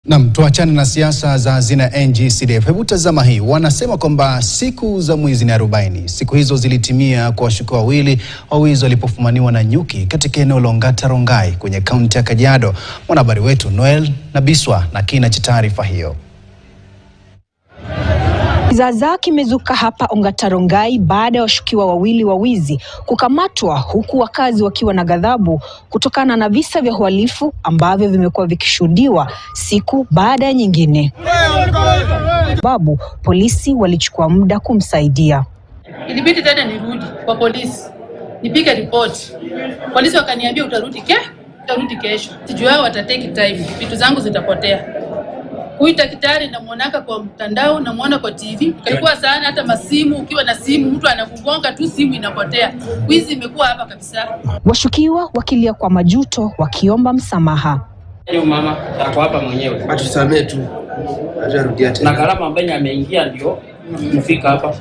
Naam, tuachane na siasa za hazina ya NGCDF. Hebu tazama hii, wanasema kwamba siku za mwizi ni 40. Siku hizo zilitimia kwa washukiwa wawili wa wizi walipofumaniwa na nyuki katika eneo la Ongata Rongai kwenye kaunti ya Kajiado. Mwanahabari wetu Noel Nabiswa na kina cha taarifa hiyo. Kizaazaa kimezuka hapa Ongata Rongai baada ya washukiwa wawili wa wizi kukamatwa, huku wakazi wakiwa na ghadhabu kutokana na visa vya uhalifu ambavyo vimekuwa vikishuhudiwa siku baada ya nyingine. Sababu polisi walichukua muda kumsaidia. Ilibidi tena nirudi kwa polisi nipige ripoti. Polisi wakaniambia utarudi kesho, sijui wao watatake time, vitu zangu zitapotea. Huyu daktari namuonaka kwa mtandao, namuona kwa TV. Kalikuwa sana hata masimu, ukiwa na simu mtu anakugonga tu, simu inapotea. Wizi imekuwa hapa kabisa. Washukiwa wakilia kwa majuto wakiomba msamaha. Huyu mama ako hapa mwenyewe. Atusamee tu, hatarudia Na tena. gharama ambayo ameingia ndio kufika hapa.